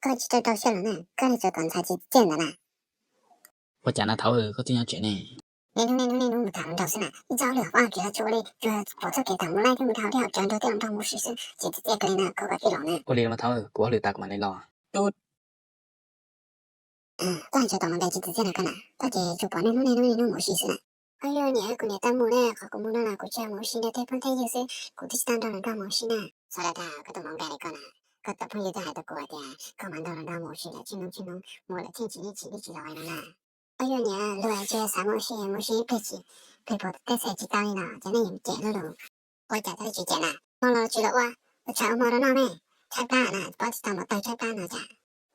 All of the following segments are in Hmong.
Koj tsis tau rau siab los na, koj li tsuas tom ntxhais tsis txawj ntawd na. Ua cas na thaud koj twb nyob tsev ne? Niaj hnub niaj hnub niaj hnub mus tham hluas nraug xwb na, ib txoj hauj lwm hauv vaj hauv tsev los tsuas ua li tsuas pom txoj kev tham mus laij thiab mus tham hauv vaj hauv tsev nrog tej hluas nraug mus ua si xwb, tsis txawj txawj kiag li na, koj ua tij laug ne. Ua li los thaud, kuv hauj lwm tas kuv mam li los. Tub. Koj hais tsis tau mus npe tsis txawj txawj na koj na, koj ces tsuas pom niaj hnub niaj hnub niaj hnub mus ua si xwb na. Au yog niam, kuv niam tau mus ne, qhov kuv mus no los kuv tsuas mus ua si nrog tej phooj tej ywg xwb, kuv twb tsis tau nrog hluas nraug mus ua si na. Xav li cas koj tau mus npe li koj na, koj tus phooj ywg twb hais rau kuv hais tias koj mas nrog hluas nraug mus ua si lawm, tsib hnub tsib hnub mus lawm, tseem tsis tseem tsis los li no na. Au yog niam, luag tsis xav mus ua si, mus ua si ib pliag tsis, pliag pom tej txhais tsis tau li no ces nej yuav cem luaj lus. Ua cas thiaj li tsis cem na? Hmo los tsis los ua, ua tshais ua hmo rau noj me, tshaib plab na, pob tsis tau mus taw tshaib plab no cas.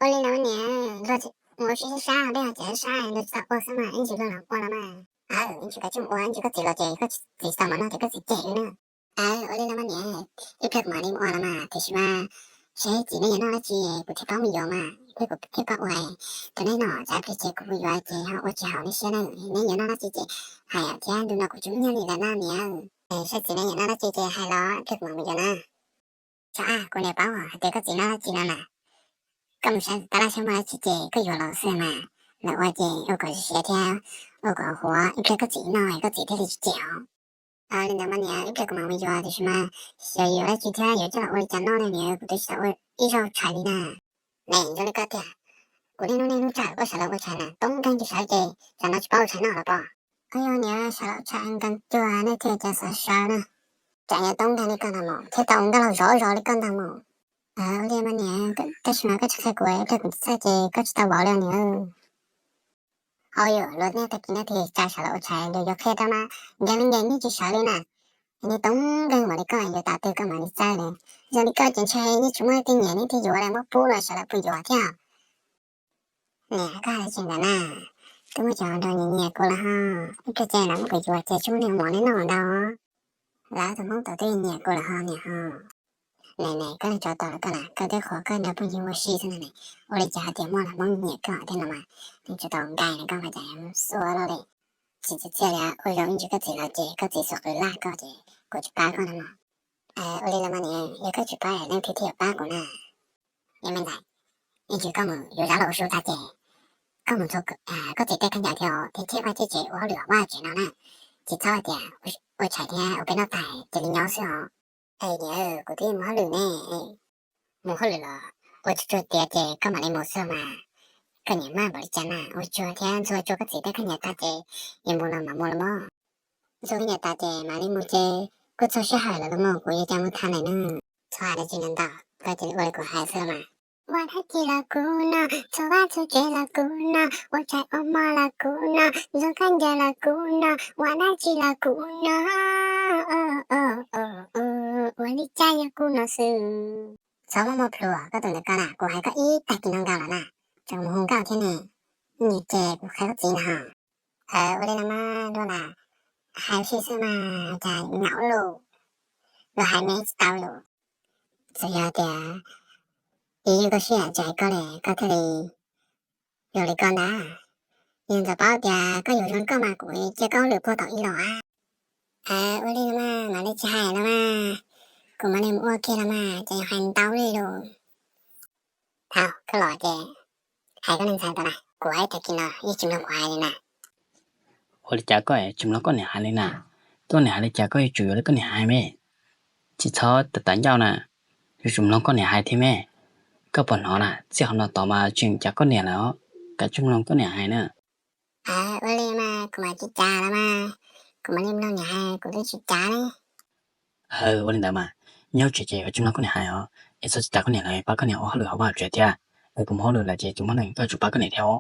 Ua li los niam, luag mus ua si sab sab, dej ho ces sab, luag tsis tau ua xwb mas ib ntsis luag los ua los mas. Aw, ib ntsis koj tsis mus ua, ib ntsis koj txiv los ces koj txiv tsis tau mus noj ces koj txiv cem li na. Aw, ua li los mas niam, ib pliag kuv mam li mus ua los mas, tiam sis mas seb txiv nej yuav noj dab tsi kuv thiaj paub mus yuav mas, ib pliag kuv thiaj paub ua. Tus nej no tsam pliag ces kuv mus yuav ces ho ua tsis haum nej siab na, nej yuav noj dab tsi ces hais thiab, ntu no kuv tsis muaj nyiaj li lawm na niam. Seb txiv nej yuav noj dab tsi ces hais los ib pliag kuv mam mus yuav na. Tsam kuv niam paub hais tias koj txiv noj dab tsi no na. Koj mus saib tab laj saib muaj dab tsi ces koj yuav los xwb mas. Lawv ua ces ua kom siav thiab ua kom huav, ib pliag koj txiv noj koj txiv thiaj li tsis cem os. Li ntawd mas niam, ib pliag kuv mam mus yuav, tiam sis mas xyov yuav dab tsi thiab yuav coj los ua li cas noj ne niam, kuv twb tsis tau ua ib zaug tshais li na. Ne, zoo li koj tiag, kuv niaj hnub niaj hnub tsa koj sawv los ua tshais na, toob nkeeg tsis sawv ces tsam no tsis paub ua tshais noj los pob. Au yog niam, sawv los ua tshais nkees cuag nej thiaj cas xav sawv na. Tsam yuav toob nkeeg li koj ntag mus thiaj tau ua nkauj laug zov zos li koj ntag mus. Ua li mas niam, tab sis mas koj tsis qhia kuv, ib pliag kuv txhawj ces koj tsis tau vauv li niam. Au yog luag niaj tag kis no tig tsa sawv los ua tshais, yog yuav qhia rau mas nkees li nkees yeej tsis sawv li na. Nej toob nkeeg npaum li koj yuav tas twg koj mam li txawj li. Zoo li koj ces ntshe yeej tsis muaj leej twg nyiam nej thiaj yuav, muab pub los sawv los pw yuav thiab. Niam, koj hais tsis ntawd na, twb muaj cov hluas nraug nyiam nyiam kuv lawm ho, ib pliag ces lawv muab kuv yuav ces tsis muaj neeg mov li noj ntau. Lawv tus Hmoob tau twb nyiam kuv lawm ho niam ho. Ne ne, koj leej twg tau lawm koj na, koj twb qhuas koj nrog phooj ywg ua si xwb ne, ua li cas hais tias muaj los Hmoob nyiam koj thiab no mas, leej twg tau nkaim koj mas cas xua luaj li. Tsis txawj txawj li, ua zoo ib ntsis koj txiv los ces koj txiv xuas qws laj koj ces kuv tsis pab koj no mas. Ua li los mas niam, yog koj tsis pab leej twg thiaj yuav pab kuv na? Niam me ntxhais, ib ntsis koj mus yuav zab los ua su tag ces koj mus ntxuag koj txiv tej khaub ncaws thiab thiab vaj thiab tsev ua hauj lwm hauv vaj tsev no na. Tsis txhob hais tias ua tshais thiab ua peb noj tag cia li nyob xwb os. Es niam, kuv twb mus hauj lwm ne. Mus hauj lwm los ua tsuag tsuag tiav ces koj mam li mus xwb mas. Koj niam maj npaum li cas na, ua tsuag thiab ntxuag tsuag koj txiv tej khaub ncaws tag ces yuav mus los mam mus los mog. Ntxuag khaub ncaws tas ces mam li mus ces kuj txog sij hawm lawm los mas kuv yuav cas mus thav lawm na. Txhob hais dab tsi ntau ntau, koj cia li ua li kuv hais xwb los mas. Ua dab tsi los kuv no, ntxuag vaj ntxuag tsev los kuv no, ua tshais ua hmo los kuv no, ntxuag khaub ncaws los kuv no, ua dab tsi los kuv no. Ua li cas yog kuv no xwb. Txhob muaj muaj plhus koj tus ntawd koj na, kuv hais koj ib tag kis no nkaus lawm na, tseem mus hu nkauj thiab ne. Nyias ces kuv qhia koj txiv na ho. Ua li no mas luag lam hais ua si xwb mas cas nyaum lus, luag hais me tsis tau lus. Txawm yog tias ib yus koj siab tsis hais koj li, koj thiaj li yuav li koj ntag. Yog ntxawm paub tias koj yuav zoo li koj mas kuv cia koj hauj lwm puag tom ib los a. Ua li no mas mam li tsis hais no mas, kuv mam li mus ua kiag los mas ces hais ntau li lus. Thaum koj los ces hais koj niag ntxhais ntawd na, kuv hais tag kis no yeej tsis mloog kuv hais li na. Ua li cas koj tsis mloog koj niam hais li na? Koj niam hais li cas koj yuav tsum yuav li koj niam hais me. Tsis txhob tas tas ncauj na, yuav tsum mloog koj niam hais thiab me. Koj puas hnov na, txij hauv no tod mas tseem cav koj niam lawm os, kav tsij mloog koj niam hais na. Ua li mas kuv mam tsis cav lawm mas, kuv mam li mloog niam hais, kuv twb tsis cav li. Ua li ntawd mas, nyob tsev ces yuav tsum mloog koj niam hais os, es txhob tsis cav koj niam lawm, pab koj niam ua hauj lwm hauv vaj hauv tsev thiab. Es kuv mus hauj lwm lawm ces tsis muaj neeg, koj yuav tsum pab koj niam thiab os.